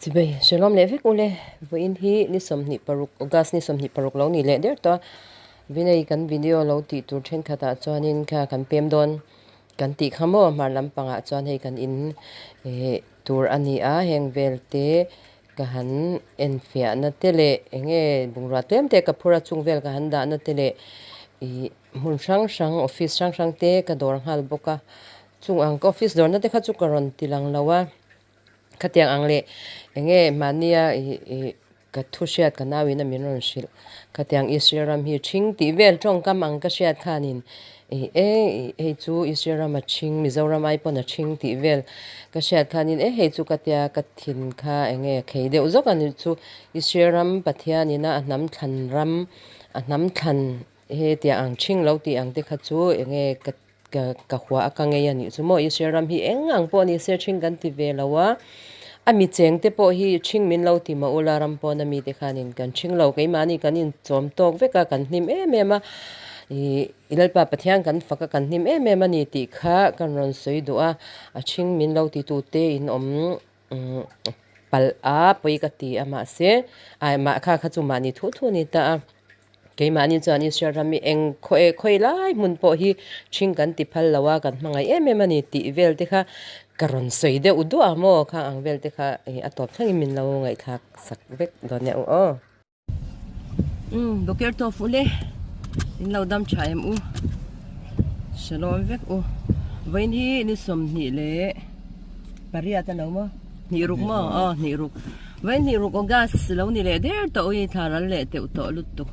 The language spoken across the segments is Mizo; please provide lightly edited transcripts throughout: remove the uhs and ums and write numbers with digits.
Chibei, Shalom leh vek ule, vawiin hi ni 26, August ni 26 lo ni leh der tawh a, Vinay kan video lo tih tur thenkhatah chuanin kha kan pem dawn kan tih kha maw hmar lampangah chuan hei kan in eh tur a ni a, heng vel te ka han enfiahna te leh eng nge bungrua tlem te ka phur a chung vel ka han dahna te leh ih hmun hrang hrang office hrang hrang te ka dawr nghal bawk a, chung ang ka office dawrna te kha chu ka rawn ti lang lo a. Khatiang ang leh eng nge mahnia ih ih ka thu hriat ka nauin a min rawn hrilh. Khatiang Israel ram hi ṭhing tih vel ṭawngkam ang ka hriat khanin ih e ih hei chu Israel ram a ṭhing Mizoram ai pawn a ṭhing tih vel ka hriat khanin e hei chu ka tia ka thin kha eng nge khei deuh zawk a ni chu Israel ram Pathianin a hnam thlan ram a hnam thlan he tiang ang ṭhing lo tih ang te kha chu eng nge ka Ka ka hua a ka ngei a nih chu maw Israel ram hi eng ang pawh ni se ṭhing kan ti ve lo a, a mi cheng te pawh hi ṭhing min lo ti mah ula ram pawn a mi te khanin kan ṭhing lo keimahni kan inchawm tawk vek a kan hlim em em a ih i Lalpa Pathian kan fak a kan hlim em em a ni tih kha kan rawn sawi duh a, a ṭhing min lo ti tu te in awm palh a pawi ka ti a mahse ai mah kha kha chu mahni thu thu a ni ta a. Keimahni chuan Israel ram hi eng khawi khawi lai hmun pawh hi ṭhing kan ti phal lo a, kan hmangaih em em a ni tih vel te kha ka rawn sawi deuh duah a maw khang ang vel te kha ih a tawp thlengin min lo ngaihthlak sak vek dawn nia u aw. Umm Boker tawh fuh le, in lo dam tha em u, Shalom vek u, vawiin hi ni 28 a lo maw? Hnih ruk maw? Aw hnih ruk. Vawi hnih ruk August lo ni leh der tawh ui thla ral leh teuh tawh lutuk.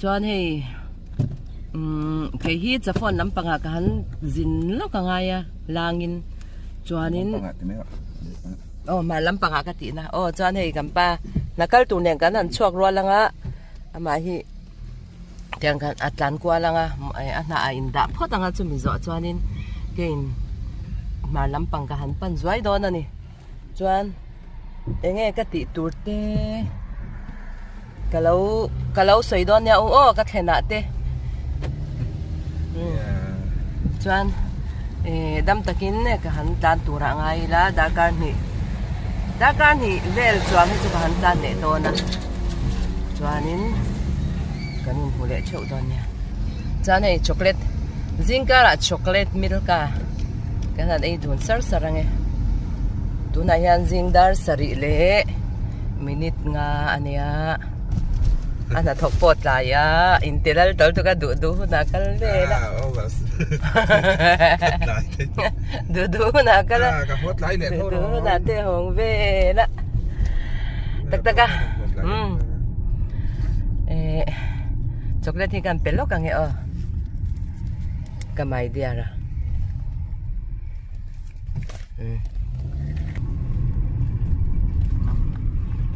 Chuan hei umm kei hi Chaphone lampangah ka han zin lawk a ngai a langin chuanin aw hmar lampangah ka tihna aw chuan hei kan pa hna kal tur nen kan han chhuak rual anga amah hi tiang khan a tlan kual anga a hnah a indah phawt anga chumi zawh chuanin keiin hmar lampang ka han pan zuai dawn a ni. Chuan eng nge ka tih tur te ka lo ka lo sawi dawn nia u aw ka thlen ah te chuan eh dam takin ka han tlan tur ah ngai ila darkar hnih darkar hnih vel chuang hi chu ka han tlan leh dawn a chuanin kan inhmu leh theuh dawn nia chuan hei chocolate zingkar ah chocolate milk a kan han ei dun sar sar ange tunah hian zing dar sarih leh minute nga a nia a hnathawk pawh tlai a inte lal tal chu ka duh duh hunah kal vel a duh duh hunah kal a duh duh hunah te hawng vel a tak tak a umm eh chocolate hi kan pe lawk ang e aw ka my dear a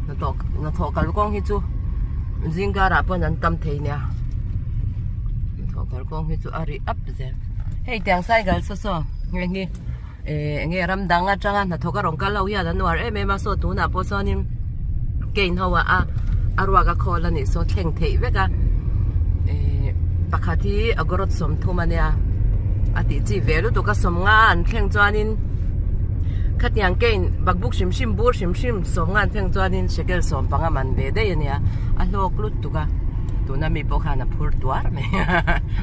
hnathawh kalkawng hi chu zingkar ah pawn an tam thei nia hnathawh kalkawng hi chu a ri up zel hei tiang cycle saw saw heng hi eh enge ram dang atanga hnathawk a rawn kal ho hian an uar em em a saw tunah pawh chuanin cane ho ah a a ruak a khawl a nih saw thleng theih vek a eh pakhat hi agorot 30 a nia a tih chi ve lutuk a 50 an thleng chuanin khatiang cane bakbuk hrim hrim bur hrim hrim 50 an thleng chuanin shekel 15 man ve daih a nia a hlawk lutuk a tuna mi pawh khan a phur tuar mai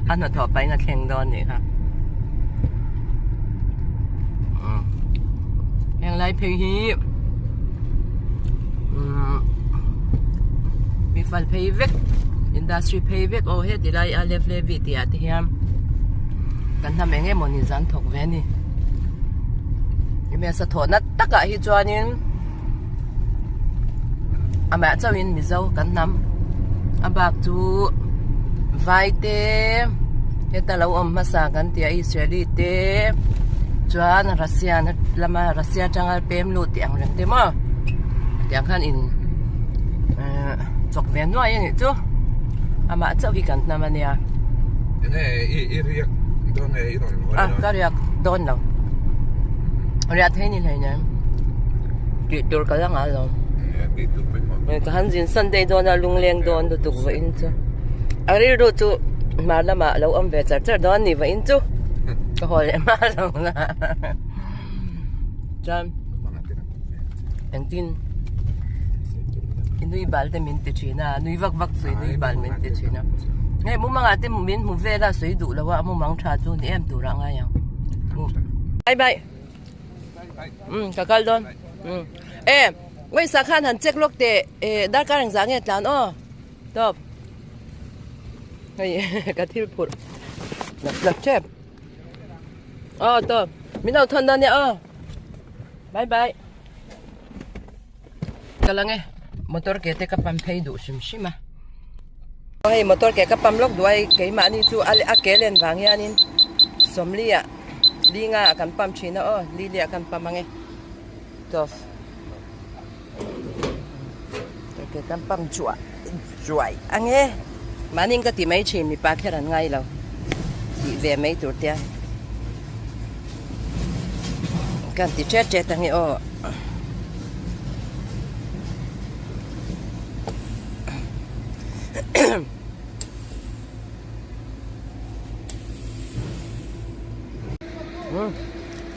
a hnathawh pahin a thleng dawn nih kha. Heng lai phei hi mi fal phei vek industry phei vek aw heti lai a left leh vi tih ah te hian kan hnam eng emaw ni zan thawk ve a ni enge sa thawh na takah hi chuanin amah chauhin mizo kan hnam a bak chu vai te heta lo awm hmasa kan tih a Israeli te chuan Russia na lama Russia atanga pem lut tih ang reng te maw tiang khan in eh chawk ve nuai a nih chu amah chauh hi kan hnam a nia. Enge i i riak dawn nge i rawn A ka riak dawn lo riah thei ni hleinem tih tur ka la ngai lo ka han zin Sunday dawn a lungleng dawn lutuk vawiin chu a rilru chu hmar lamah a lo awm ve char char dawn a ni vawiin chu ka haw leh hma lo na chuan engtin. I nui bal te min ti thin a, nui vak vak chu i nui bal min ti thin a. Hei mumangah te min hmu vel a sawi duh lo a, mumang tha chu ni em turah a ngai ang. Bye bye. Um ka kal dawn. Um e Wesa khan han check lawk teh e darkar engzah nge tlan aw. Tawp. Hei ka thil phurh lap lap tep. Aw tawp. Min lo thawn dawn nia aw. Bye bye. Ka lang e motor ke te ka pam phei duh hrim hrim a. Hei motor ke ka pam lawk duh a hei keimahni chu a ke len vang hianin sawmli ah li nga ah kan pam thin a aw li li ah kan pam ang e tawp motor ke kan pam chuah chuai ang e mahni ka ti mai thin mipa kher an ngai lo tih ve mai tur te a kan ti tet tet ang e aw.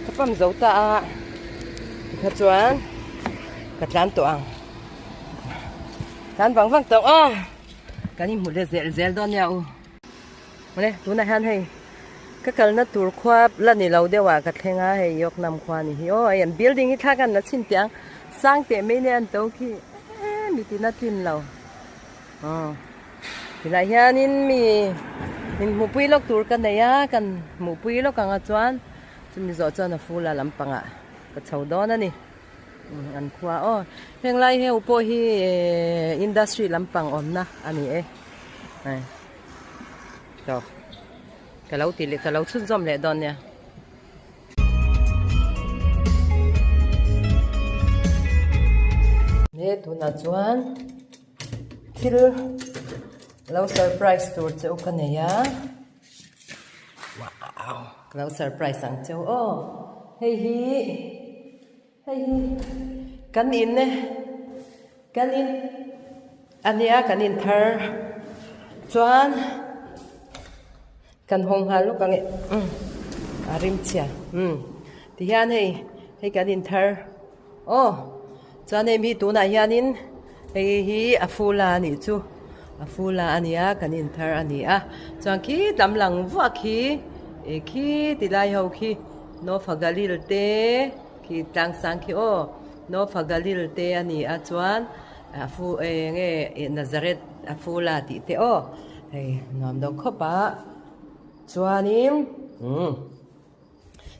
Ka pam zo ta a tikha chuan ka tlan tawh ang tlan vang vang tawh ang aw kan inhmu leh zel zel dawn nia u. Awle tunah hian hei ka kalna tur khua la ni lo deuh ah ka thleng a hei Yoknam khua ni hi aw hei an building hi thlak an la chhin teh ang sang teh mai nia an to khi eee mi tina tlin lo aw tilai hianin mi min hmuhpui lawk tur ka nei a kan hmuhpui lawk ang a chuan chumi zawh chuan a fula lampangah ka chho dawn a ni an khua aw heng lai heu pawh hi eee industry lampang awmna a ni e. Tawk ka lo ti leh ka lo chhunzawm leh dawn nia. He tunah chuan thil lo surprise tur che u ka nei a wow ka lo surprise ang che u aw hei hi hei hi kan in e kan in A nia kan inthar chuan kan hawng nghal lawk ang e a rim chhia umm tihian hei hei kan inthar aw chuan hei mi tunah hianin hei hi a fula a nih chu a fula a nia kan inthar a ni a chuan khi tam lang vuah khi eh khi ti lai ho khi Nofa Galil te khi tlang sang khi aw Nofa Galil te a ni a chuan. A fu eng nge ih Nazareth a fu la tih te aw hei nuam deuh khawp a chuanin umm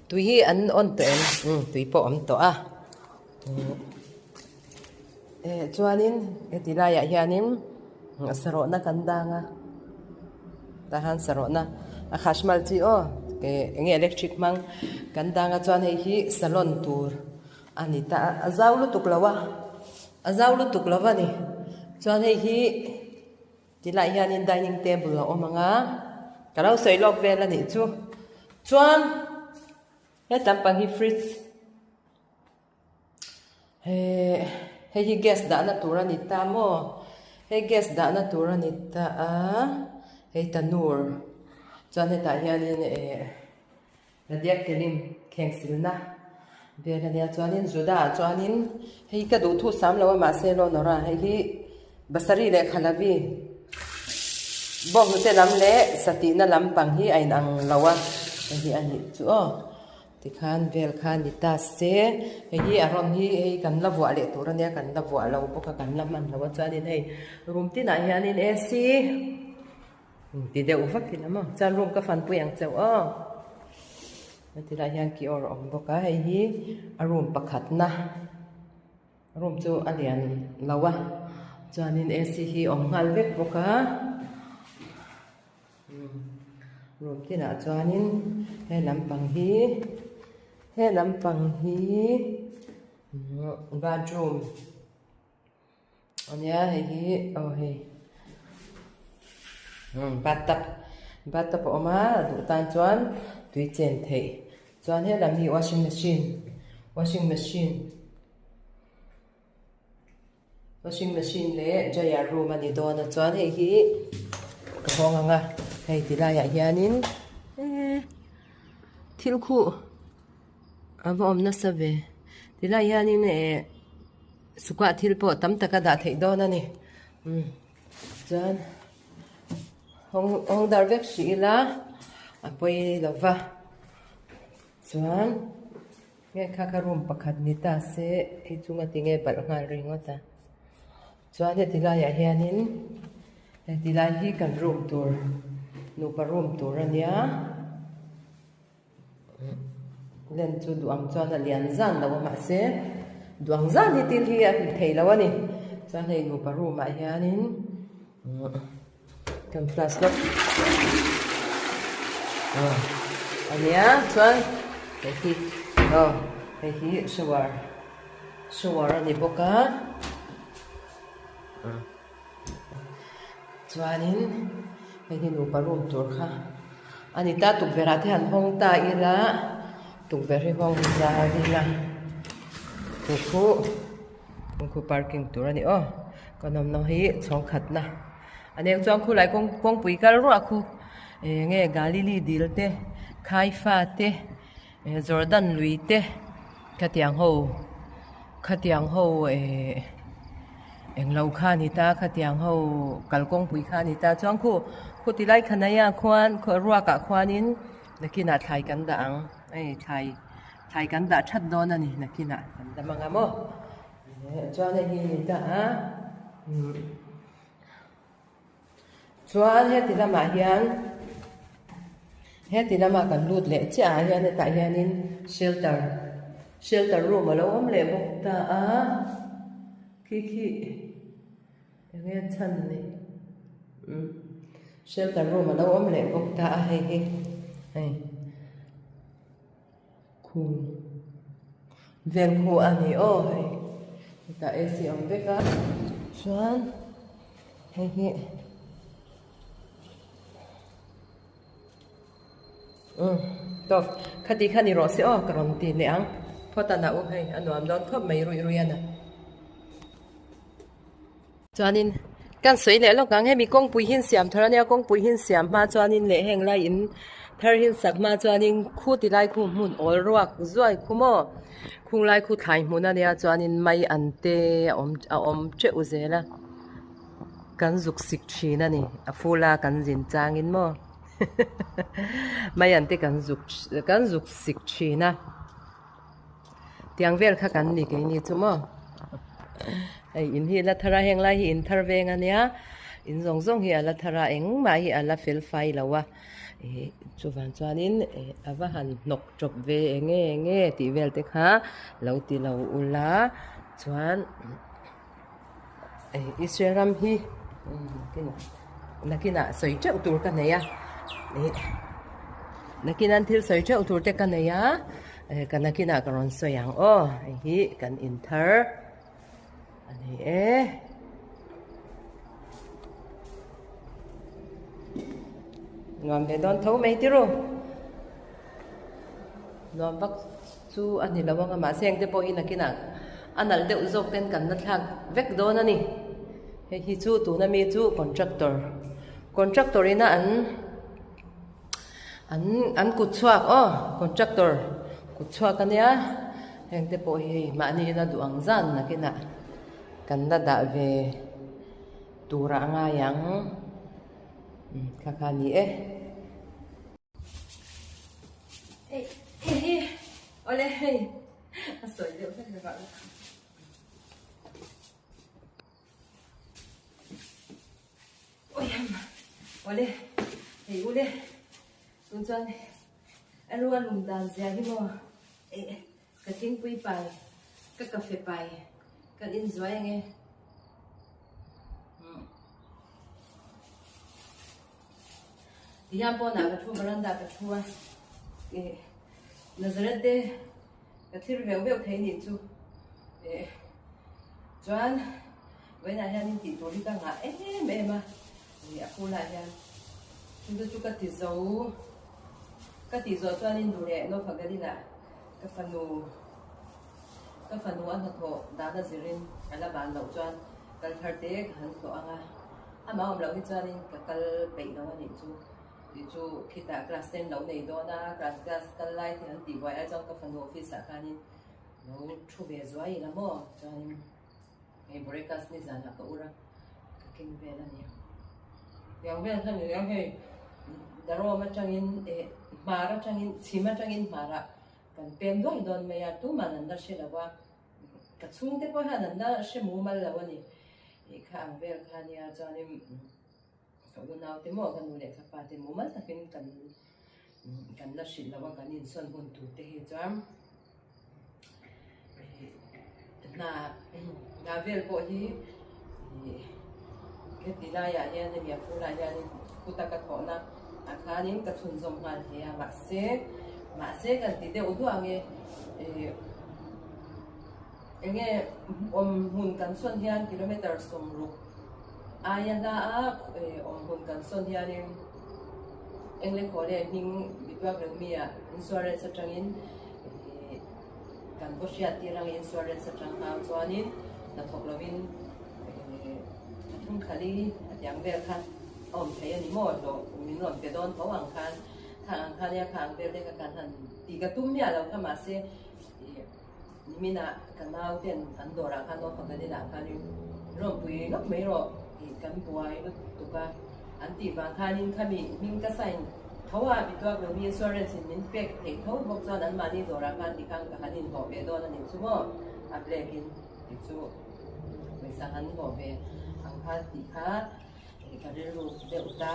tui hi an on tawh em umm tui pawh a awm tawh a eh chuanin heti laiah hianin sarawhna kan dang a tah hian sarawhna a khashmal chi aw eng nge electric hmang kan dang a chuan hei hi salon tur. A ni ta a, a zau lutuk lo a, a zau lutuk lo a ni. Chuan hei hi tilaiah hianin dining table a awm ang a, ka lo sawi lawk vel a nih chu. Chuan hetlam pang hi fridge heh hei hi gas dahna tur a ni ta maw, hei gas dahna tur a ni ta a, hei tanur chuan hetah hianin eh. Radiak kelim kheng silna vel a nia chuanin Juda ah chuanin hei ka duh thu sam lo a mahse Leonora hei hi Basari leh Khalavi bawnghnute lam leh satihna lampang hi a inang lo a hei hi a nih chu aw tikhan vel kha ni ta se hei hi a rawn hi hei kan la vuah leh tur a nia kan la vuah lo bawk a kan la hman lo a chuanin hei room tinah hianin A_C. Ti deuh vak ila maw chuan room ka fan pui ang chauh aw heti lai hian ki awr a awm bawk a hei hi a room pakhat na room chu a lian lo a chuanin A C hi a awm nghal vek bawk a room tinah chuanin he lampang hi he lampang hi bathroom. Ania hei hi aw hei umm bathtub bathtub a awm a duh tan chuan tui chen theih chuan helam hi washing machine washing machine washing machine leh dryer room a ni dawn a chuan hei hi ka hawng ang a hei ti laiah hianin eee thil khuh a va awm nasa ve tilaiah hianin ehh. Sukah thil pawh tam tak a dah theih dawn a ni. Umm chuan hawng hawng dar vek hrih ila a pawi lo va chuan nge kha kha room pakhat ni ta se hei chunga tinge balh nghal ringawt a chuan heti laiah hianin heti lai hi kan room tur nupa room tur a nia. Len chu duang chuan a lian zan lo a mahse duang zan hi thil hi a hmu thei lo a ni chuan hei nupa room ah hianin kan flash lawk aw a nia chuan hei hi aw hei hi shower shower a ni bawk a. Chuanin hei hi nupa room tur kha a ni ta tukverh ah te han hawng ta ila tukverh hi hawng zau ila chu khu khu parking tur a ni aw kan awmna hi chhawng khatna a eng chuan khulai kawng kawngpui kal ruah khu eng nge Galili dil te Khaifa te Jordan lui te khatiang ho khatiang ho ehh englo kha a ni ta khatiang ho kalkawngpui kha a ni ta chuan khu khu ti lai khanai ah khuan ruak ah khuanin nakinah thlai kan dah ang hei thlai thlai kan dah that dawn a ni nakinah kan dam ang a maw chuan hei hi a ni ta a umm. Chuan heti lamah hian heti lama kan lut leh chiah ah hian hetah hianin shelter shelter room alo awm leh bawk ta a khi khi enge chhan ni umm shelter room alo awm leh bawk ta a hei hi hei. Khum vel khu a ni aw hei hetah ac a awm vek a chuan hei hi umm tawp khati kha ni rawh se aw ka rawn ti leh ang phawt a na u hei a nuam dawn khawp mai ruih ruih a na. Chuanin kan sawi leh lawk ang hemi kawngpui hi an siam thar ania kawngpui hi an siam hma chuanin leh heng lai in thar hi an sak hma chuanin khu ti lai khu hmun awl ruak zuai khu maw khung lai khu thlai hmun ania chuanin mai an te a awm a awm teuh zel a kan zuk sik thin a ni a ful a kan zin changin maw mai an te kan zuk kan zuk sik thin a. Tiang vel kha kan ni keini chu maw hei in hi la thar a heng lai hi in thar veng ania in zawng zawng hi a la thar a engmah hi a la fel fai lo a ih chuvang chuanin ih a va han hnawk tawp ve enge enge tih vel te kha lo ti lo ula chuan ih Israel ram hi nakinah sawi teuh tur ka nei a ih nakinan thil sawi teuh tur te ka nei a. Ka nakinah ka rawn sawi ang aw, hei hi kan in thar a ni e. Nuam ve dawn tho mai tirw. Nuam vak chu a ni lo ang a, mahse engte pawh hi nakinah a nalh deuh zawk ten kan la thlak vek dawn a ni. Hei hi chu tuna mi chu contractor, contractor ina an. An an kut chhuak aw contractor kut chhuak a nia heng te pawh hi hei mahni ina duh ang zan nakinah kan la dah ve tur ah a ngai ang umm kha kha a ni e. Awle hei a sawi deuh hlek hlek ah. Awle hei ule tun chuan a lu a lum dan zia hi maw eh ka thingpui pai ka cafe pai kan inzuai ang e tihian pawnah ka thu veranda ka thu a eh Nazareth te ka thlir veuh veuh thei nih chu eh chuan. Vawiinah hianin tih tur hi ka ngah em em a, ih a phul ah hian chu chu ka ti zo, ka tih zawh chuanin duh leh Nawfagalin ah ka fanu ka fanu a hnathawh dana zirin a la ban loh chuan kal thar te ka han hlawh ang a, amah awm loh hi chuanin ka kal peih lo a nih chu, tih chu khitah class ten lo nei dawn a, class class kal lai te han tih buai ai chuan ka fanu office ah khanin lo thu ve zuai ila maw chuanin. Hei Borekas nizanah ka ur a, ka keng vel a ni. Tiang vel kha ni a hei Darawm atangin eh hmar atangin chhim atangin hmarah kan pem duai dawn mai a, tuman an la hre lo a, ka chhungte pawh hian an la hre mumal lo a ni. Ih kha ang vel kha nia chuanin ka unaute maw ka nu leh ka pa te mumal takin kan kan la hrilh lo a kan insawn hun tur te hi chuan hna hna vel pawh hi ih heti laiah hian hemi a phur ah hianin kut a ka thawhna ah khanin ka chhunzawm nghal hle a mahse mahse kan ti deuh duah ang e ih eng nge awm hmun kan sawn hian kilometer sawmruk aia hla a awm hmun kan sawn hianin Engle Khawle hming Bituak Rengmia insurance atangin kan vaw hriat tir ang insurance atang hau chuanin hnathawk lovin pathum khali a tiang vel kha a awm thei a ni maw hlawh min rawn pe dawn tho ang khan khang ang khan nia kha ang vel te kha kan han tih ka tum miah lo kha mahse Niminah ka nau ten an dawrah khan aw Faganila khanin rawnpui lawk mai rawh tih kan buai lutuk a, an tih vang khanin khami hming ka sign tho a, bituak lo mi insurance in min pek theih tho bawk chuan anmahni dawrah khan tikhan ka han inhlawh ve dawn a nih chu maw a black in tih chu pawisa han hlawh ve ang kha tih kha ka rilru deuh ta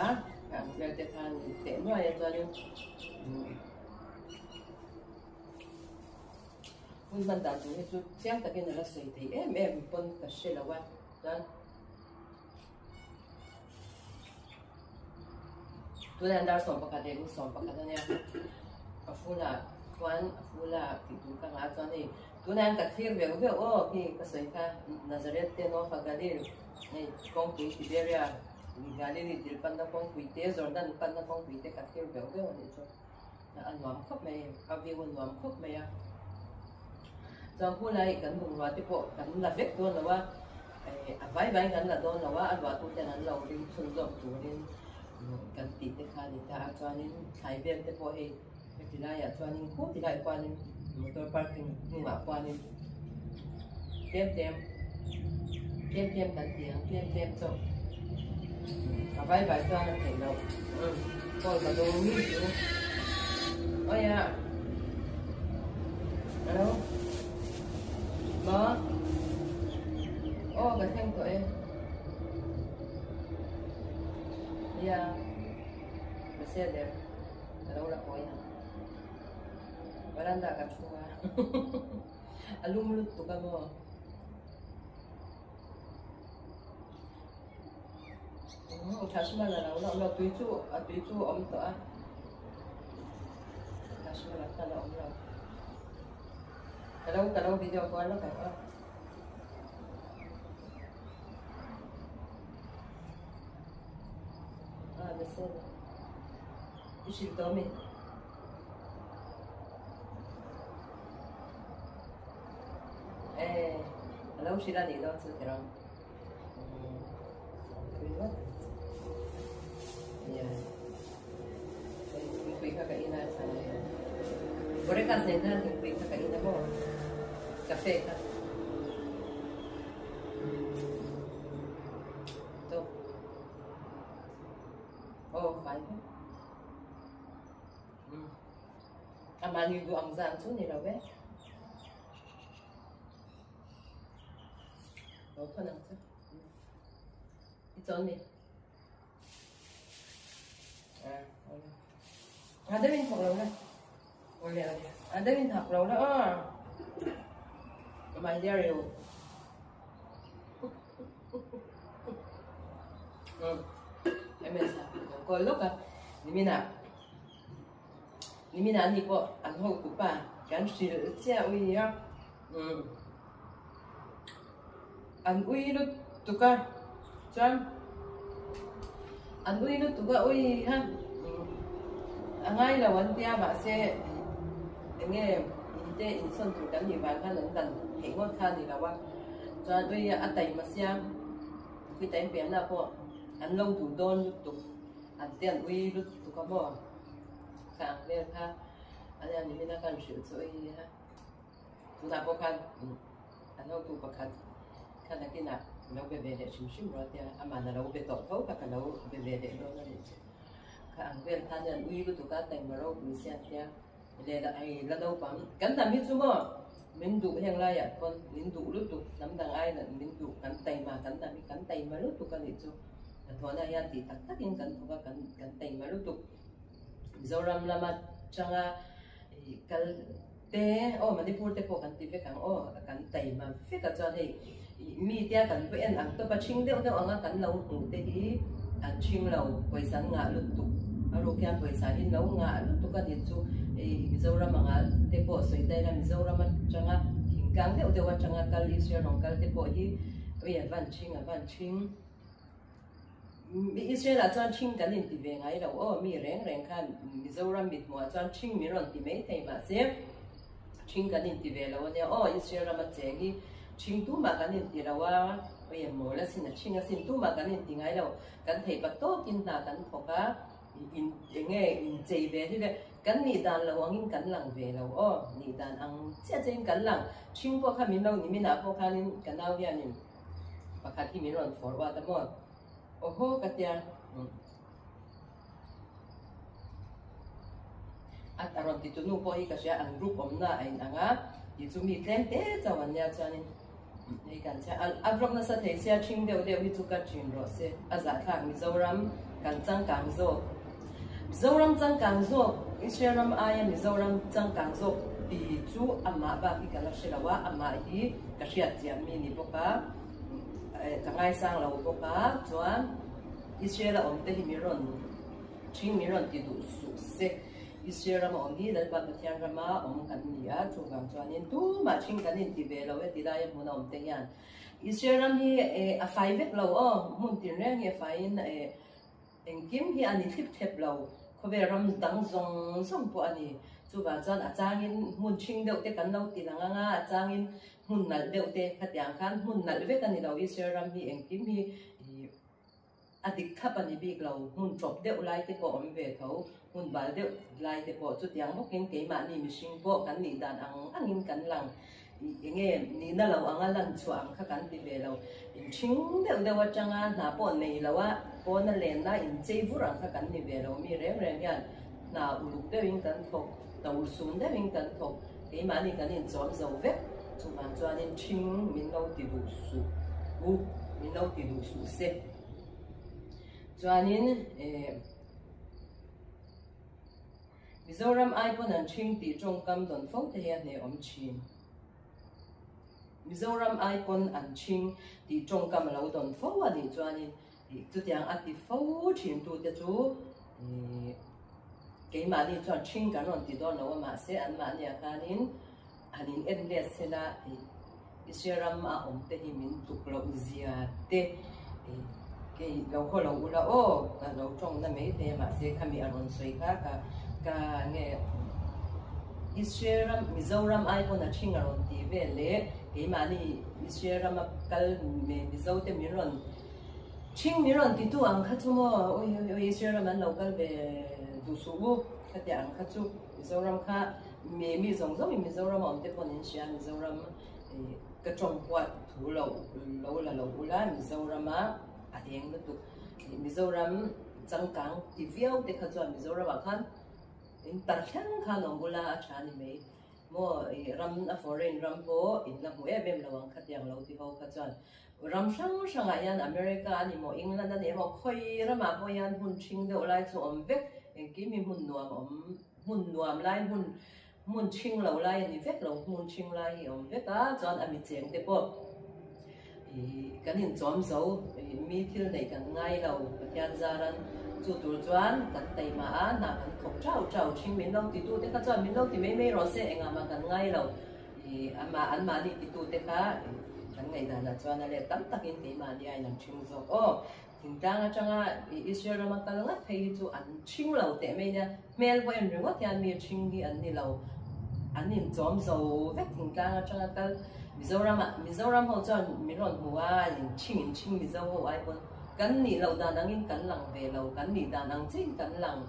ka ang vel te khan teh nuai a chuanin. Hun hman dan tur hi chu chiang takin a la sawi thei em em pawn ka hre lo a, chuan tunah hian dar 11 leh kum 11 a nia, a fulah khuan a fula tih tur ka nghah chuan hei tunah hian ka thlir veuh veuh aw khi ka sawi kha Nazareth te North Galil hei kawngpui Tiberia Galili dil panna kawngpui te Jordan panna kawngpui te ka thlir veuh veuh a nih chu. A nuam khawp mai, a view a nuam khawp mai a. Chuan khulai kan bungrua te pawh kan la vek dawn lo a, a vai vaiin kan la dawn lo a, a luahtu ten an lo ring chhun zawk turin kan tih te kha a ni ta a. Chuanin thlai vel te pawh hei heti laiah chuanin khuti laiah khuanin motor parking hnungah khuanin tlem tlem tlem tlem kan ti ang tlem tlem chauh a vai vai chuan a theih loh call ka dawng mi chu awia hello maw aw ka thleng tawh e nia mahse leh ka lo la kawi ang veranda ka thu a. A lum lutuk a maw? Thasmala lo la awm lo, tui chu a tui chu a awm tawh a, Thasmala kha la awm lo. Ka lo ka lo video kual lawk ang aw. Ah, nasa na. I hrilh tawh ami? Eh, a lo hrilh a nih dawn chu tiraw? Pui vak. Nia. Thingpui kha ka in a chhan a. Borekas nen khan thingpui kha ka in a maw? Cafe kha. Tawp. Aw, fai vek. A mahni duh ang zan chu ni lo ve. Lo thawn ang chu. I chawn mi. A deuhin thawk lo la. Awle awle. A deuhin thawk lo la aw. My dear you. MS a lo call lawk a, niminah niminah ani pawh an hotu pa kan hrilh chiah ui a, umm an ui lutuk a chuan an ui lutuk a ui kha a ngai lo an tia mahse eng nge in te insawn tur kan nih vang khan an dan theih ngawt kha a ni lo a. Chuan ui a taima siam pui taim pianna pawh an lo duh dawn lutuk an te an ui lutuk a maw ka ang vel kha a nia nimin a kan hrilh chu ui ha tunah pawh khan an hotu pakhat. Kha nakinah lo be ve leh hrim hrim rawh tia aman a lo be tawh tho kha ka lo be ve leh dawn a nih chu. Kha ang vel khan an ui lutuk a taima ropui sia tia leh la hei la naupang kan hnam hi chu maw min duh heng laiah pawn min duh lutuk hnam dang aiin min duh kan taima kan hnam hi kan taima lutuk a nih chu. Hnathawhna hian tih tak takin kan thawk a kan kan taima lutuk. Mizoram lama tanga ih kal te aw Manipur te pawh kan ti vek ang aw kan taima vek a chuan hei ih mi tia kan va en ang tawp a ṭhing deuh deuh anga kan lo hmuh te hi an ṭhing lo pawisa an ngah lutuk a ruk hian pawisa hi lo ngah lutuk a ni chu ih Mizoram anga te pawh sawi ta ila Mizoram atanga thingtlang deuh deuh atanga kal Israel rawng kal te pawh hi ui a van ṭhing a van ṭhing. Israel ah chuan ṭhing kan inti ve ngai lo aw, mi reng reng khan Mizoram mithmuh ah chuan ṭhing min rawn ti mai thei mahse ṭhing kan inti ve lo ania aw, Israel rama cheng hi ṭhing tumah kan inti lo a, ui em mawl asin a ṭhing asin tumah kan inti ngai lo, kan theih pa tawkin hna kan thawk a, in enge inchei ve hi le kan nih dan lo angin kan lang ve lo aw, nih dan ang chiah chiahin kan lang, ṭhing pawh kha min lo ni minah pawh khanin ka nau hianin. Pakhat hi min rawn forward a maw? Awhaw ka tia. A a rawn ti tu nu pawh hi ka hria an group awmna a inang a, tih chu mi tlem te chauh an nia chuanin hei kan chhia a a vlog nasa thei sia ṭhing deuh deuh hi chu ka ṭhin rawh se a zahthlak Mizoram kan changkang zawk Mizoram changkang zawk Israel ram aia Mizoram changkang zawk ti chu amah bak hi ka la hre lo a amah hi ka hriat chiah mi ni bawk a ka ngaisang lo bawk a chuan Israel a awm te hi min rawn ṭhing min rawn ti duh suh se Israel rama awm hi Lalpa Pathian rama awm kan ni a chuvang chuanin tumah ṭhing kan inti ve lo e ti laia hmun a awm te hian Israel ram hi a fai vek lo aw hmun tinreng hi a faiin Engkim hi a ni thlip thlep lo, khawvel ram dang zawng zawng pawh a ni. Chuvang chuan a changin hmun ṭhing deuh te kan lo ti lang ang a, a changin hmun nalh deuh te khatiang khan hmun nalh vek a ni lo. Israel ram hi engkim hi a dik thlap a ni bik lo, hmun ṭawp deuh lai te pawh a awm ve tho, hmun bal deuh lai te pawh chutiang bawkin keimahni mihring pawh kan nih dan ang angin kan lang. Eng nge nihna lo anga lan chhuah ang kha kan ti ve lo. Inṭhing deuh deuh aṭanga hna pawh nei lo a, pawna lenna inchei vur ang kha kan ni ve lo. Mi reng reng hian hna uluk deuhin kan thawk, hna ulsun deuhin kan thawk, keimahni kan inchawm zo vek. Chuvang chuanin ṭhing min lo ti duh suh u, min lo ti duh suh se. Chuanin eh. Mizoram ai pawn an ṭhing tih ṭawngkam dawn fo te hi a hne awm ṭhin. Mizoram ai pawn an ṭhing tih ṭawngkam a lo dawn fo a nih chuanin chutiang a ti fo ṭhin tute chu keimahni chuan ṭhing kan rawn ti dawn lo a mahse anmahniah khanin han in en let sela Israel ram a awm te hi min tluk loh zia te kei lo haw lo ula aw ka lo tawng na mai thei a mahse khami a rawn sawi kha ka ka nge Israel ram Mizoram ai pawn a thing a rawn ti vel leh keimahni Israel rama kal Mizo te min rawn thing min rawn ti tu ang kha chu maw ui ui Israel ram an lo kal ve duh suh u khatiang ang kha chu Mizoram kha Mi mi zawng zawngin Mizoram a awm te pawh an hria, Mizoram ka tawng huat thu lo lo la lo ula, Mizoram a a eng lutuk, Mizoram changkang ti viau te kha chuan Mizoram ah khan in tar thleng khan awm ula a tha a ni mai maw, ram a foreign ram pawh in la hmu em em lo ang khatiang lo ti ho kha chuan ram hrang hrang ah hian America a ni maw England a ni emaw khawi ramah pawh hian hmun ṭhing deuh lai chu awm vek engkim hi hmun nuam a awm. Hmun nuam lai hmun hmun ṭhing lo lai a ni vek lo, hmun ṭhing lai hi a awm vek a, chuan a mi cheng te pawh ih kan inchawm zo ih mi thil neih kan ngai lo Pathian zaran chu tur chuan kan taima a, hna kan thawk ṭau ṭau ṭhing min lo ti tu te kha chuan min lo ti mai mai rawh se engah mah kan ngai lo ih amah anmahni ti tu te kha kan ngaihdanah chuan a let tam takin keimahni a inang ṭhing zawk aw. Thingtlang atanga Israel rama kal ngat phei hi chu an ṭhing lo teh mai nia, hmel pawh en ringawt hian mi ṭhing hi an ni lo, an inchawm zo vek thingtlang atanga kal Mizoramah, Mizoram ho chuan min rawn hmu a, in ṭhing in ṭhing Mizo ho ai pawn kan nih loh dan angin kan lang ve lo, kan nih dan ang chiin kan lang,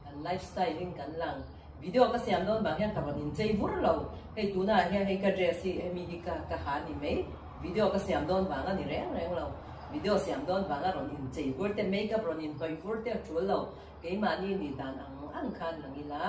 kan life style in kan lang, video ka siam dawn vang hian ka rawn inchei vur lo, hei tunah hian hei ka dress hi hemi hi ka ka ha ni mai. Video ka siam dawn vang a ni reng reng lo. Video siam dawn vanga rawn inchei vur te, makeup rawn inhnawih vur te a tul lo. Keimahni nih dan ang ang khan lang ila,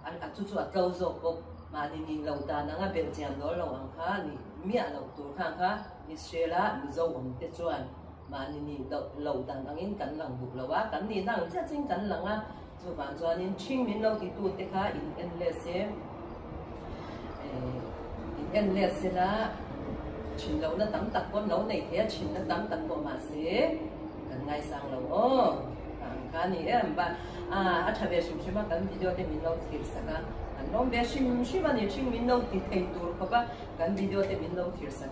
a chu chu a tlo zawk bawk. Mahni nih loh dan anga belh chian dawl lo ang kha nih miah loh tur khang kha Israel-a Mizo awm te chuan mahni nih loh dan angin kan lang duh lo a, kan nihna ang chiah chiin kan lang a. Chuvang chuanin ṭhing min lo titu te kha in en let se, in en let se la, ṭhin lohna tam tak pawh an lo nei thei a, ṭhinna tam tak pawh mahse kan ngaisang lo aw. Ang kha a ni em ba, a ṭha ve hrim hrim a, kan video te min lo thlir sak a, kan lawm ve hrim hrim a ni, ṭhing min lo ti thei tur khawp a, kan video te min lo thlir sak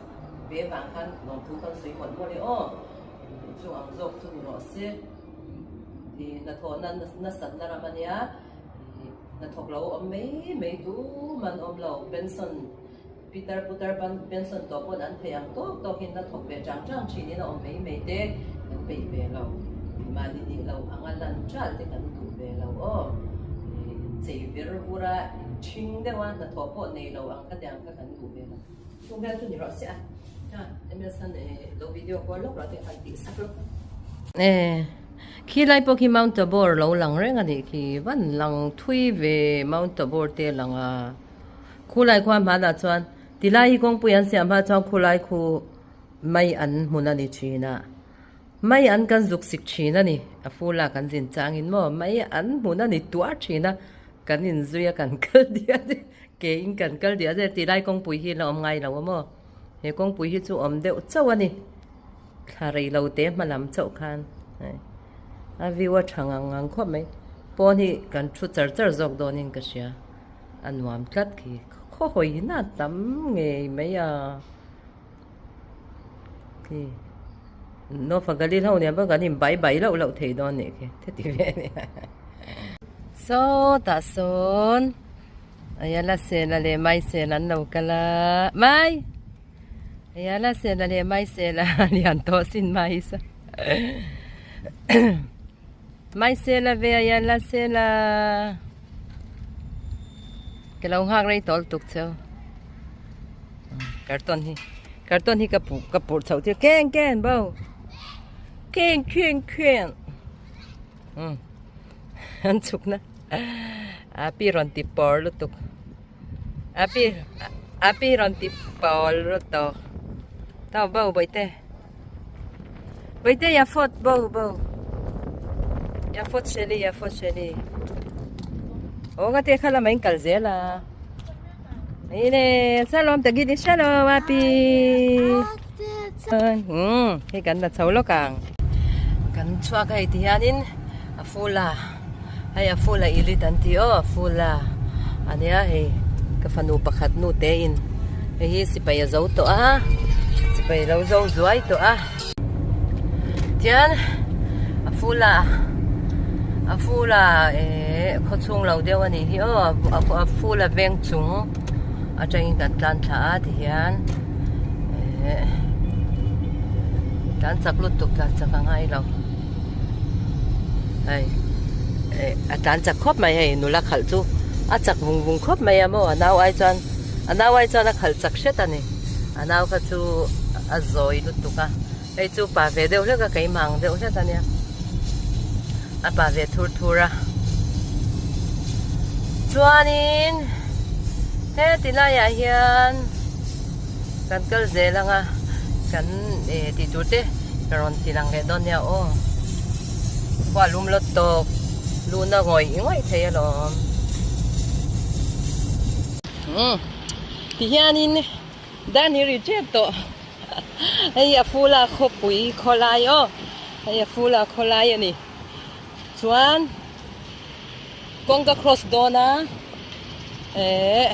ve vang khan lawmthu kan sawi mawlh mawlh e aw, chu ang zawk chu ni rawh se. Ih hnathawhna nasatna ram a nia, ih hnathawk lo awm mai mai tum an awm lo, pension pitar putar pension tawh pawn an thei ang tawk tawkin hnathawk ve chang chang thinin a awm mai mai te kan peih ve lo, mahni nih loh anga lan ṭalh te kan duh ve lo aw, ih inchei vir vur a, inṭhing deuh a hnathawh pawh nei lo ang kha tiang kha kan duh ve lo. Chung vel chu ni rawh se a. Ha, MS han lo video call lawk rawh te han tih sak lawk. E, khi lai pawh khi Mount Tabor lo lang reng a nih khi, van lang thui ve Mount Tabor te lang a. Khu lai khua hmanah chuan tilai hi kawngpui an siam hma chuan khu lai khu mai an hmun a ni thin a. Mai an kan zuk sik thin a ni, a fula kan zin changin maw mai an hmun a ni tuar thin a, kan inzui a kan kal diat e. Ke in kan kal diah zel tih lai kawngpui hi la awm ngai lo a maw? He kawngpui hi chu awm deuh chauh a ni. Thla rei lo te hma lam chauh khan hei a view a tha ngang ngang khawp mai. Pawn hi kan thu char char zawk dawnin ka hria. A nuam tlat khi khaw hawi na tam ngei mai a. Khi North Galil ho nen pawh kan in bai bai loh loh thei dawn nih khi heti ve a ni. Sawtah sawn Ayala Sela leh Mai Sela an lo kal a, Mai! Ayala Sela leh Mai Sela lian tawh sin Mai sa. Mai Sela ve Ayala Sela. Ka lo nghak rei tawlh tuk cheu. Karton hi karton hi ka pu ka pur chho tir ken ken bo ken ken ken um an chhuk na api rawn ti pawr lutuk api api rawn ti pawr lutuk tau bo bawihte bawihte ya phot bo bo ya phot shelly ya phot shelly aw nga te kha lamah in kal zel a. Ine, shalom tagidi shalom api. Hmm, hei kan la chho lawk ang. Kan chhuak hei ti hianin a fula hei a fula ilit an ti aw a fula ania hei ka fanu pakhat nu te in hei hi sipai a zo tawh a sipai lo zo zuai tawh a tian a fula a fula eh khawchhung lo deuh a nih hi aw a fula veng chung atangin kan tlan thla a ti hian eh tlan chak lutuk tlan chak a ngai lo hei eh a tlan chak khawp mai hei nula khalh chu a chak vung vung khawp mai a maw a nau ai chuan a nau ai chuan a khalh chak hret a ni. A nau kha chu a zawi lutuk a, hei chu pa ve deuh hlek a keimah ang deuh hlek a nia, a pa ve thur thur a. Chuanin heti laiah hian kan kal zel ang a, kan eh tih tur te ka rawn ti lang leh dawn nia aw. Khua lum lawt tawk, luhna ngawih ngawih thei alawm. Umm ti hianin dan hi ri tep tawh hei a fula khawpui khawlai aw hei a fula khawlai a ni chuan kawngka cross dawn a eh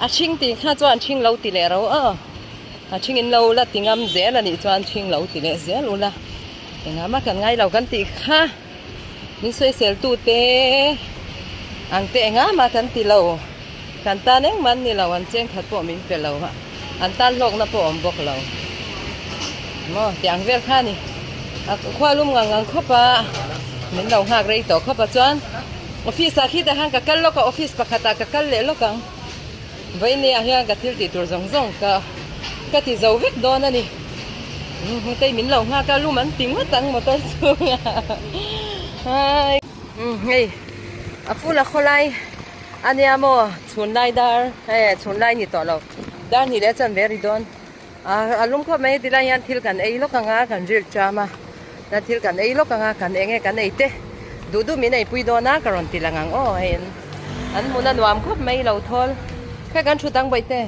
a hring tih kha chuan hring lo ti leh ro aw a hring in lo la ti ngam zel a nih chuan hring lo ti leh zel ula engah mah kan ngai lo kan tih kha. Min sawisel tu te ang te engah mah kan ti lo, kan tan engmah an ni lo, an cheng khat pawh min pe lo a, an tan hlawkna pawh awm bawk lo maw tih ang vel kha a ni. A khua lum ngang ngang khawp a, min lo nghak rei tawh khawp a chuan office ah khitah khan ka kal lawk a, office pakhatah ka kal leh lawk ang, vawinia hian ka thil tih tur zawng zawng ka. Ka ti zo vek dawn a ni. Hetei min lo nghak a, lum an ti ngawt ang motor chhungah. Hai. Hei a full a khawlai a nia maw chhun lai dar hei chhun lai ni tawh lo dar hnih leh chuan ve ri dawn a lum khawp mai tilai hian thil kan ei lawk anga kan ril ṭam a chuan thil kan ei lawk anga kan eng nge kan ei te duh duh min ei pui dawn a ka rawn ti lang ang aw hei an hmun a nuam khawp mai lo thawl kha kan thut ang bawihte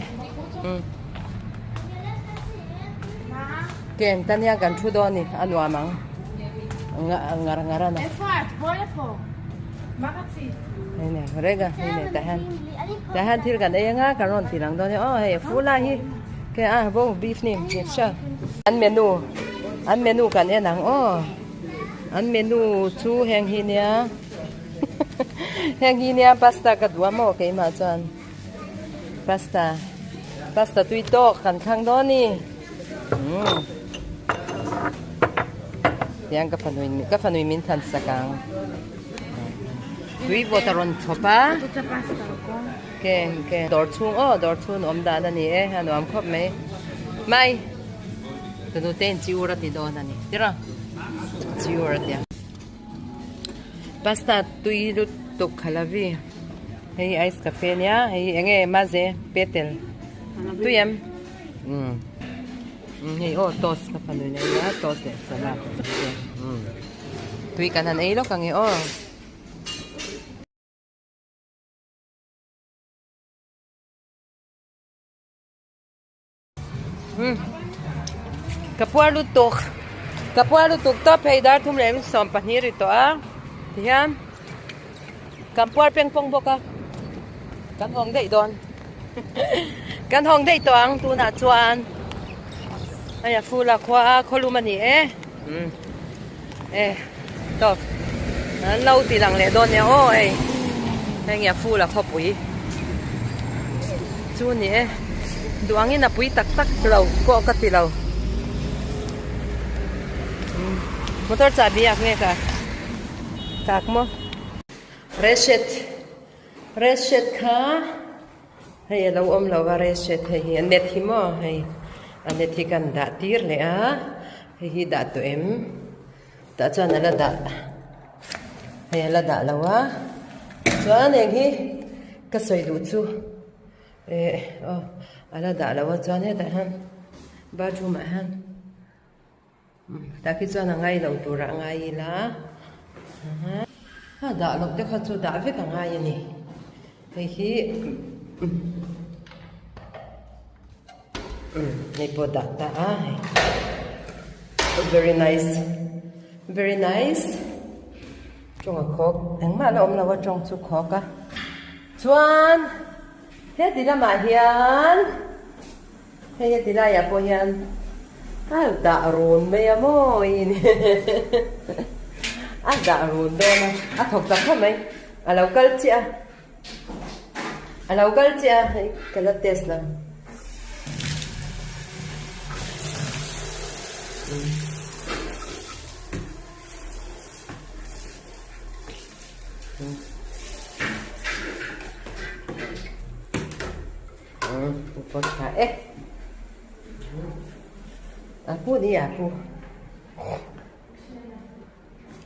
Ken tan hian kan thu dawn ni a nuam ang ngar ngar a na hei ne reng a hei ne tah hian tah hian thil kan ei anga kan rawn ti lang dawn a ni aw hei a full a hi ke a bo beef ni an menu an menu kan en ang aw an menu chu heng hi nia heng hi nia pasta ka duh a maw keimah chuan. Pasta pasta tui tawk kan thlang dawn ni umm tiang ka fanu in ka fanu in min than sak ang tui vawt a rawn chhawp a ke ke dawr chhung aw dawr chhung awm dan a ni e a nuam khawp mai mai tunu te in chi ur a ti dawn a ni tiraw chi ur a tia. Pasta tui lutuk khalavi hei ice cafe nia hei eng nge maze petel tui em umm hei aw toast ka fanu in a ei a toast leh salad umm tui kan han ei lawk ang e aw. Ka puar lutuk ka puar lutuk tawp hei dar thum leh 12 ri tawh a tihian kan puar peng pawng bawk a kan hawng daih dawn kan hawng daih tawh ang tunah chuan hei a ful a khua a khawlum a ni e e tawp an lo ti lang leh dawn nia aw hei hei nge a ful a khawpui chu ni e duh angin a pui tak tak lo pawh ka ti lo motor chahbi ak nge ka kak maw reshet reshet kha hei a lo awm lo va reshet hei hi a net hi maw hei a net hi kan dah tir leh a hei hi dah tawh em. Tah chuan a la dah hei a la dah lo a chuan eng hi ka sawi duh chu eh aw a la dah lo a chuan hetah hian bathroom ah hian tah khi chuan a ngai lo turah a ngai ila a dah loh te kha chu dah vek a ngai a ni hei hi hei pawh dah ta a hei very nice very nice tawng a khawk engmah la awm lo a tawng chu khawk a chuan heti lamah hian hei heti laiah pawh hian a dah run mai a mawiin a dah run dawn a a thawk chak khawp mai a lo kal chiah a. A lo kal chiah a hei ka la test lo. Pawh tha e. A pu ni a pu.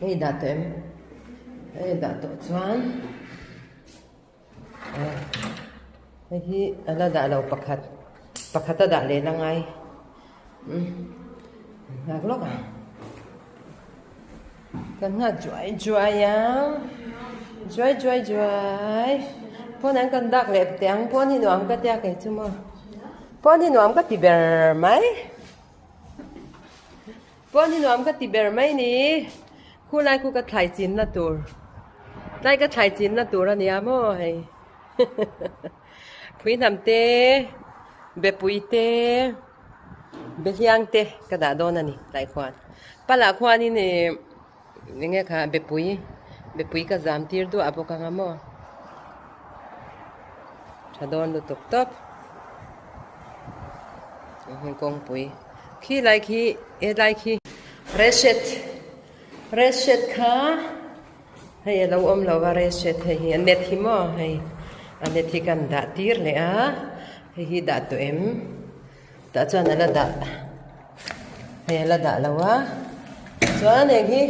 Hei dah tawh em? Hei dah tawh chuan hei hi a la dah lo pakhat pakhat a dah leh la ngai umm nghak lawk ang kan nghak juai juai ang juai juai juai pawn an kan dak leh teh ang pawn hi nuam ka tia kei chu maw pawn hi nuam ka ti ber mai. Pawn hi nuam ka ti ber mai ni. Khulai khu ka thlai chinna tur. Tlai ka thlai chinna tur a nia maw hei. Phui hnam te, bepui te, behliang te ka dah dawn a ni tlai khuan. Palah khuanin ih eng nge kha bepui, bepui ka zam tir duah bawk ang a maw. Tha dawn lutuk tawp. Kawngpui. Khi lai khi helai khi reshet reshet kha hei a lo awm lo va reshet hei hi a net hi maw hei a net hi kan dah tir leh a hei hi dah tawh em. Tah chuan a la dah hei a la dah lo a chuan heng hi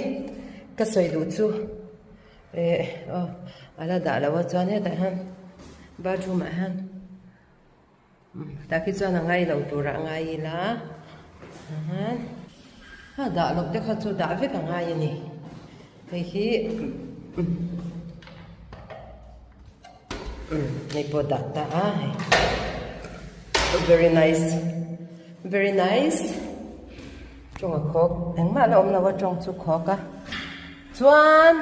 ka sawi duh chu eh aw a la dah lo a chuan hetah hian bathroom ah hian tah khi chuan a ngai lo turah a ngai ila a dah loh te kha chu dah vek a ngai a ni hei hi. Hei pawh dah ta a hei very nice very nice tawng a khawk engmah la awm lo a tawng chu khawk a chuan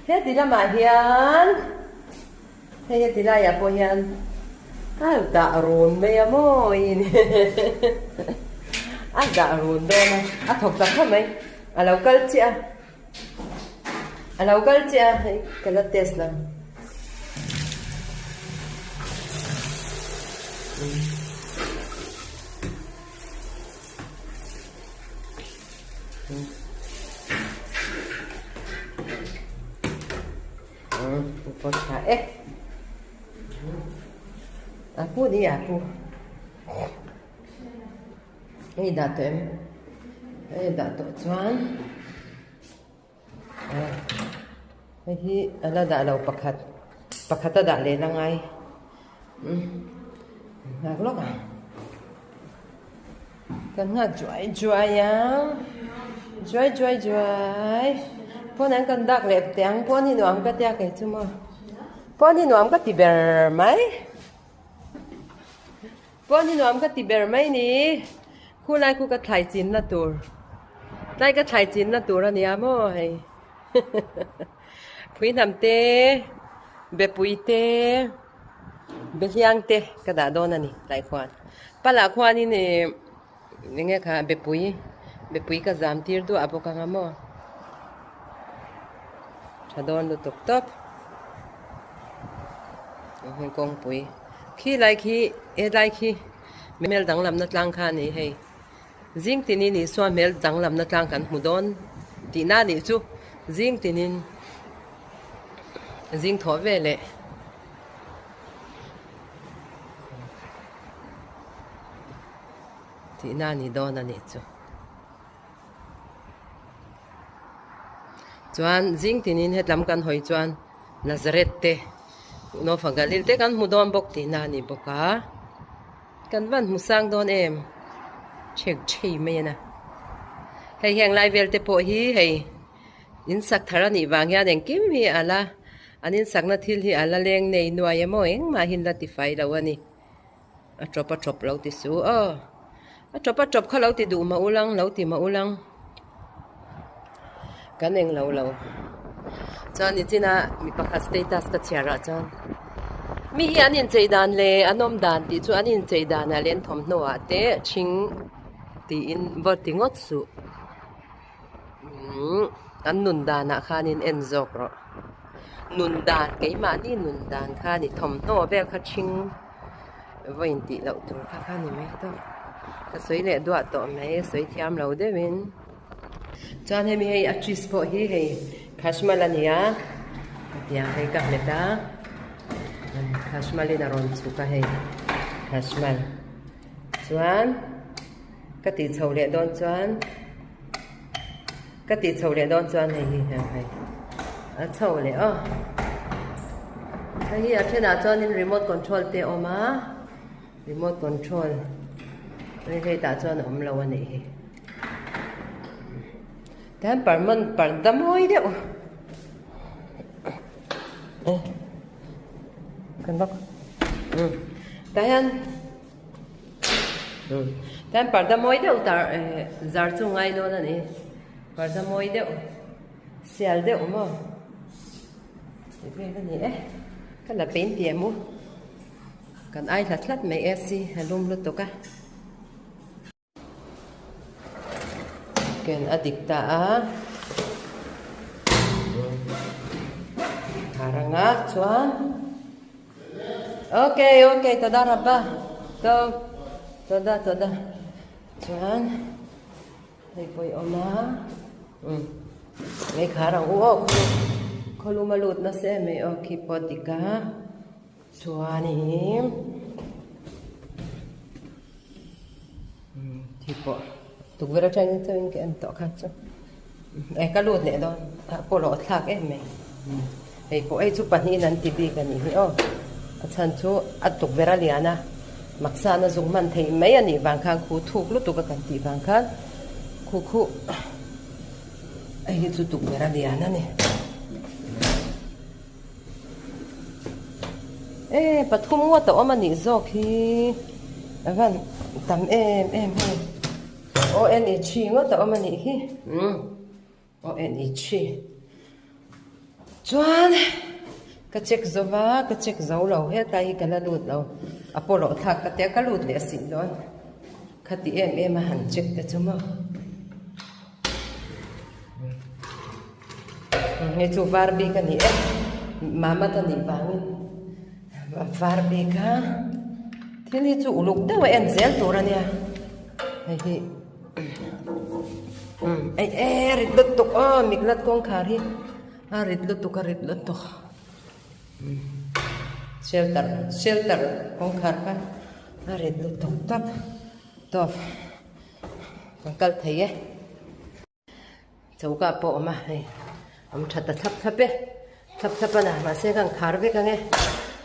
heti lamah hian hei heti laiah pawh hian a dah run mai a mawiin a dah run dawn a a thawk tak khawp mai a lo kal chiah a. A lo kal chiah a, hei ka la test lo. Pawh tha e. A pu ni a pu. Hei dah tawh em? Hei dah tawh chuan hei hi a la dah lo pakhat pakhat a dah leh la ngai umm nghak lawk ang kan nghak juai juai ang juai juai juai pawn an kan dak leh teh ang pawn hi nuam ka tia kei chu maw pawn hi nuam ka ti ber mai. Pawn hi nuam ka ti ber mai ni. Khulai khu ka thlai chinna tur. Tlai ka thlai chinna tur a nia maw hei. Phui hnam te, bepui te, behliang te ka dah dawn a ni tlai khuan. Palah khuanin ih eng nge kha bepui, bepui ka zam tir duah bawk ang a maw. Tha dawn lutuk tawp. Kawngpui. Khi lai khi helai khi hmel danglamna tlang kha a ni hei zing tinin Isua hmel danglamna tlang kan hmu dawn tihna a nih chu zing tinin zing thawh ve leh tihna a ni dawn a nih chu. Chuan zing tinin hetlam kan hawi chuan Nazareth te Nofa Galil te kan hmu dawn bawk tihna a ni bawk a, kan van hmu sang dawn em chhek chhei mai a na. Hei heng lai vel te pawh hi hei in sak thar a nih vang hian engkim hi a la an insakna thil hi a la leng nei nuai emaw engmah hi an la tifai lo a ni. A tawp a tawp lo ti su aw. A tawp a tawp kha lo ti duh mah ulang lo ti mah ulang. Kan eng lo lo. Chuan nichina mi pakhat status ka chhiar ah chuan mi hi an inchei dan leh an awm dan tih chu an inchei dan ah leh an thawmhnaw ah te ṭhing tiin va ti ngawt suh. Umm an nun danah khanin en zawk rawh. Nun dan keimahni nun dan kha ni thawmhnaw vel kha ṭhing vawiin tih loh tur kha kha ni mai tawh. Ka sawi leh duah tawh mai a sawi thiam lo deuhin. Chuan hemi hei a cheese pawh hi hei khashmal a ni a hetiang hei ka hmet a khashmal in a rawn chhuk a hei khashmal chuan. Ka tih chho leh dawn chuan ka tih chho leh dawn chuan hei hi hei a chho leh aw hei hi a thenah chuanin remote control te a awm a remote control hei hei tah chuan a awm lo a nih hi tihian parman parda mawi deuh kan bawk tah hian. Tihian parda mawi deuh tar eh zar chu ngai dawn a ni parda mawi deuh sial deuh maw tih vel a ni e ka la paint tih em u kan ai hlat hlat mai AC a lum lutuk a. Ken a dik ta a thar anga chuan okay okay toda rabba to toda toda chuan hei pawh i awm a umm hei khar ang u aw khawlum a lut nasa em mai aw khi pawh a dik a chuanin. Khi pawh tukverh atangin chauhin ka en tawh kha chu e ka lut leh dawn a pawlawh thlak em mai hei pawh hei chu pahnihin an ti bik a nih hi aw a chhan chu a tukverh a lian a maksana zuk hman theih mai a nih vang khan khu thuk lutuk a kan tih vang khan khu khu hei hi chu tukverh a lian a ni. E pathum ngawt a awm a nih zawk hi a van tam em em hei aw en i thi ngawt a awm a nih hi umm aw en i thi chuan ka check zo va ka check zo lo hetlai hi ka la lut lo a pawlawh thlak ka tia ka lut leh a sih dawn khati em em a han check te chu maw. Hei chu var bik a ni e Mamat a nih vangin var bik a thil hi chu uluk deuh a en zel tur a nia hei hi umm ei e rit lutuk aw miklat kawngkhar hi a rit lutuk a rit lutuk shelter shelter kawngkhar kha a rit lutuk tawp tawp kan kal thei e. Choka pawh a awm a hei awm tha ta thlap thlap e thlap thlap a na mahse kan khar vek ang e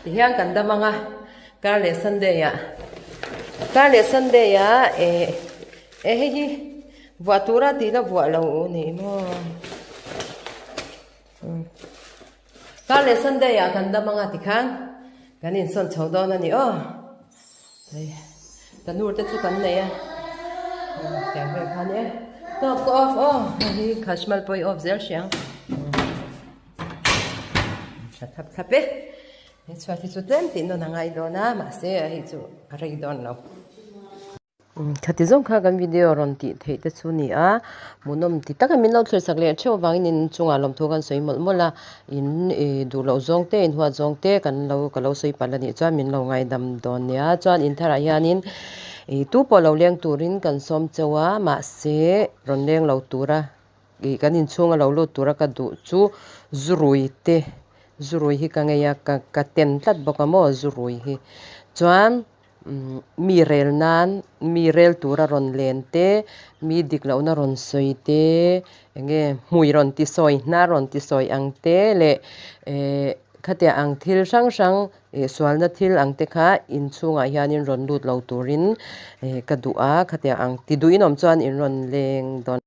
tihian kan dam ang a kar leh sunday ah kar leh sunday ah eh eh hei hi vuah tura tih la vuah lo ni maw kar leh sunday ah kan dam ang a tikhan kan insawn chho dawn a ni aw. Hei tanur te chu kan nei a tiang vel kha nia tawp ka off aw hei hi khashmal pawh i off zel hriang tha thlap thlap e he chhuat hi chu tlem tih nawn a ngai dawn a mahse hei chu a rei dawn lo. Khati zawng kha kan video rawn tih theih te chu ni a hmuhnawm ti taka min lo thlir sak leh theuh avangin in chungah lawmthu kan sawi mawlh mawlh a in ih duh loh zawng te in huat zawng te kan lo ka lo sawi palh a nih chuan min lo ngaidam dawn nia chuan in tharah hianin ih tu pawh lo leng turin kan sawm cheu a mahse rawn leng lo tura ih kan inchhunga lo lut tura ka duh chu zurui te zurui hi ka ngei a ka ka ten tlat bawk a maw zurui hi chuan. Mi rel nan mi rel tura rawn len te mi dik lohna rawn sawi te eng nge hmui rawn ti sawi hnar rawn ti sawi ang te leh ehh khatiang ang thil hrang hrang ih sualna thil ang te kha inchhungah hianin rawn lut lo turin eh ka duh a khatiang ang ti duhin awm chuan in rawn leng dawn.